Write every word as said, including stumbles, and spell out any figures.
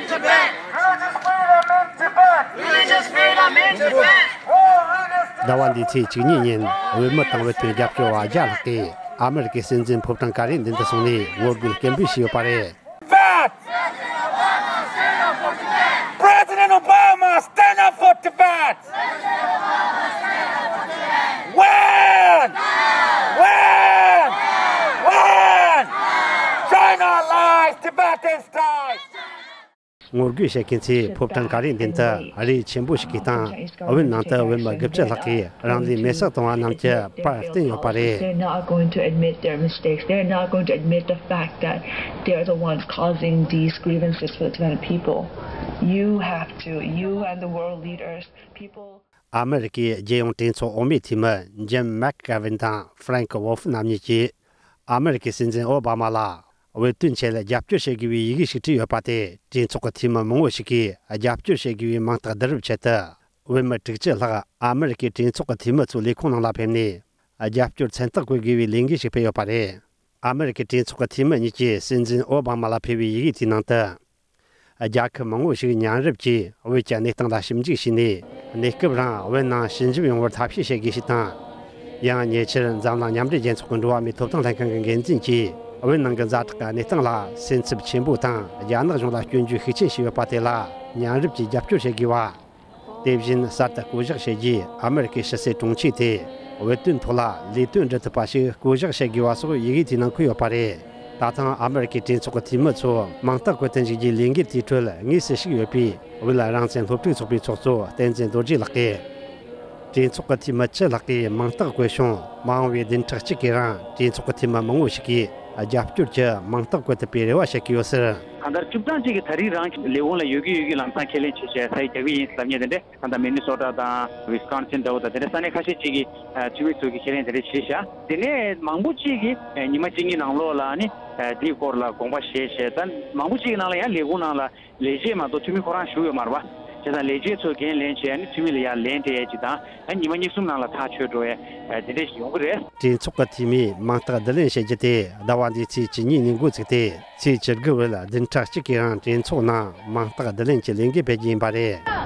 Tibet! Religious freedom in Tibet! Religious freedom in Tibet! ཟླ་བ་འདིའི་ཚེས་བཅུ་གཉིས་ཉིན་བོད་མི་དང་བོད་དོན་རྒྱབ་སྐྱོར་བ་བརྒྱ་ལྷག་གིས་ཨ་མེ་རི་ཀའི་སྲིད་འཛིན་ཕོ་བྲང་ག་རེ་མདུན་དུ་སོང་ནས་ངོ་རྒོལ་སྐད་འབོད་བྱས་ཡོད་པ་རེད། Tibet! President Obama, stand up for Tibet! When? When? When? China lies, Tibetans die! ངོ་རྒོལ་བྱེད་མཁན་ཚོས་ཕོ་བྲང་ག་རེ་མདུན་དུ་རེ་ཆེན་པོ་ཞིག་གི་སྟེང་བོད་ནང་དུ་བོད་མི་དགུ་བཅུ་ལྷག་གིས་རང་ལུས་མེར་སྲེག་བཏང་བ་རྣམས་ཀྱི་པར་བསྟན་ཡོད་པ་རེད། They're not going to admit their mistakes. They're not going to admit the fact that they're the ones causing these grievances for the Tibetan people. You have to, you and the world leaders, people. ཨ་མེ་རི་ཀའི་རྒྱལ་ཡོངས་གྲོས་ཚོགས་འོས་མི་འཐུས་མི་ཇིམ་མེག་གྷ་ཝིན་དང་ཧྥ་རེང་ཀི་ཝོལ་ཧྥི་རྣམ་གཉིས་ཀྱིས། ཨ་མེ་རི་ཀའི་སྲིད་འཛིན་ཨོ་བྷ་མ་ལ་བོད་དོན་ཆེད་རྒྱབ་སྐྱོར་བྱེད་དགོས་པའི་ཡི་གེ་ཞིག་བྲིས་ཡོད་པ་དེ་གྲོས་ཚོགས་ཀྱི་འཐུས་མི་མང་བོ་ཞིག་གིས་རྒྱབ་སྐྱོར་བྱེད་དགོས་པའི་མིང་རྟགས་བསྡུ་རུབ་ཆེད་དུ། བོད་མི་དྲུག་ཅུ་ལྷག་ཨ་མེ་རི་ཀའི་གྲོས་ཚོགས་ཀྱི་འཐུས་མི་ཚོའི་ལས་ཁུངས་ནང་ལ་ཕེབས་ནས། རྒྱབ་སྐྱོར་མཚན་རྟགས་བཀོད་དགོས་པའི་ལས་འགུལ་ཞིག་སྤེལ་ཡོད་པ་རེད། ཨ་མེ་རི་ཀའི་གྲོས་ཚོགས་ཀྱི་འཐུས་མི་གཉིས་ཀྱིས་སྲིད་འཛིན་ཨོ་བྷ་མ་ལ་ཕུལ་བའི་ཡི་གེ་དེའི་ནང་དུ། རྒྱལ་ཁབ་མང་བོ་ཞིག་མཉམ་རུབ་ཀྱིས་བོད་ཀྱི་གནས་སྟངས་ལ་ཞིབ་འཇུག་བྱས་ནས། གནས་སྐབས་རིང་བོད་ནང་ཞི་འཇགས་ཡོང་བར་ཐབས་ཤེས་བྱེད་དགོས་ཞེས་དང་། ཡང་ཉེ་ཆར་འཛམ་གླིང་མཉམ་འབྲེལ་རྒྱལ་ཚོགས་ཀྱི་འགྲོ་བ་མིའི་ཐོབ་ཐང་ལྷན་ཁང་གི་འགན་འཛིན་གྱིས་བོད་ནང་གི་ཛ་དྲག་གི་གནས་སྟངས་ལ་སེམས་འཚབ་ཆེན་པོ་དང་རྒྱ་ནག་གཞུང་ལ་སྐྱོན་བརྗོད་ཤུགས་ཆེན་བྱས་ཡོད་པ་དེ་ལ་མཉམ་རུབ་ཀྱིས་རྒྱབ་སྐྱོར་བྱེད་དགོས་པ། དེ་བཞིན་གསར་དུ་བསྐོ་གཞག་བྱེད་རྒྱུའི་ཨ་མེ་རི་ཀའི་ཕྱི་སྲིད་དྲུང་ཆེ་དེ་བོད་དོན་ཐོག་ལ་ལས་དོན་སྒྲུབ་ཐུབ་པ་ཞིག་བསྐོ་གཞག་བྱེད་དགོས་པ་སོགས་ཡི་གེ་དེའི་ནང་འཁོད་ཡོད་པ་རེད། ད་ཐེངས་ཨ་མེ་རི་ཀའི་གྲོས་ཚོགས་ཀྱི་འཐུས་མི་ཚོ་མིང་རྟགས་བཀོད་དུ་འཇུག་རྒྱུའི་ལས་འགུལ་དེའི་ཁྲོད་དངོས་སུ་ཞུགས་ཡོད་པའི་བོད་རང་བཙན་སློབ་ཕྲུག་ཚོགས་པའི་ཚོགས་གཙོ་བསྟན་འཛིན་རྡོ་རྗེ་ལགས་ཀྱིས། གྲོས་ཚོགས་ཀྱི་འཐུས་མི་བཅུ་ལྷག་གིས་མིང་རྟགས་བཀོད་བྱུང་། མ་འོངས་པའི་བདུན་ཕྲག་གཅིག་གི་རིང་གྲོས་ཚོགས་ཀྱི་འཐུས་མི་མང་བོ་ཞིག་གིས་རྒྱབ་སྐྱོར་གྱི་མིང་རྟགས་བཀོད་ཐུབ་པའི་རེ་བ་བྱེད་ཀྱི་ཡོད་ཟེར། གང་ལྟར་བཅུ་གྲངས་གཅིག་གིས་ད་རེས་རང་ལས་ཁུངས་ལ་ཡོད་ཀྱི་ཡོད་ཀྱི་ལམ་སང་ཁས་ལེན་བྱས་བྱས་ས་ཡིག་རྒྱག་གི་ཡིན་ལབ་མཁན་དེ་འདྲས། ད་ལྟ་མི་ནི་སོ་ཊ་དང་ཝི་སི་ཀོན་སིན་འདྲ་བོ་དང་དེ་འདྲ་ས་གནས་ཁ་ཤས་ཅིག་གིས་ཨ་འཐུས་མི་ཚོ་གིས་ཁས་ལེན་དེ་འདྲ་བྱས་ཤག་དེ་ནས་མང་པོ་ཅིག་གིས་ཨ་ཉི་མ་གཅིག་གཉིས་ནང་ལོགས་ལ་ཨ་ནི་ཨ་དེའི་སྐོར་ལ་དགོངས་པ་བཞེས་བྱས། ད་མང་པོ་ཅིག་གི་ནང་ལ་ཡང་ལས་ཁུངས་ནང་ལ་ལས་བྱེད་མ་གཏོགས་འཐུས་མི་ཁོ་རང་བཞུགས་ཡོད་མ་རེད་པ། བྱས་ཙང་ལས་བྱེད་ཚོས་འགན་ལེན་བྱས་ཨ་ནི་འཐུས་མི་ལ་ཡར་ལན་སྤྲད་ཡས་ཅིག་དང་། ཨ་ཉི་མ་གཉིས་གསུམ་ནང་ལ་ཐག་ཆོད་འགྲོ་ཡས་ཨ་དེ་འདྲས་ཞིག་ཡོང་གི་རེད། གྲོས་ཚོགས་ཀྱི་འཐུས་མིས་མིང་རྟགས་བསྡུ་ལེན་བྱེད་རྒྱུ་དེ་ཟླ་བ་འདིའི་ཚེས་བཅུ་གཉིས་ཉིན་འགོ་བཙུགས་ཏེ། ཚེས་བཅུ་དགུ་བར་བདུན་ཕྲག་གཅིག་གི་རིང་གྲོས་ཚོགས་ནང་མིང་རྟགས་བསྡུ་ལེན་གྱི་ལས་འགུལ་སྤེལ་རྒྱུ་ཡིན་པ་རེད།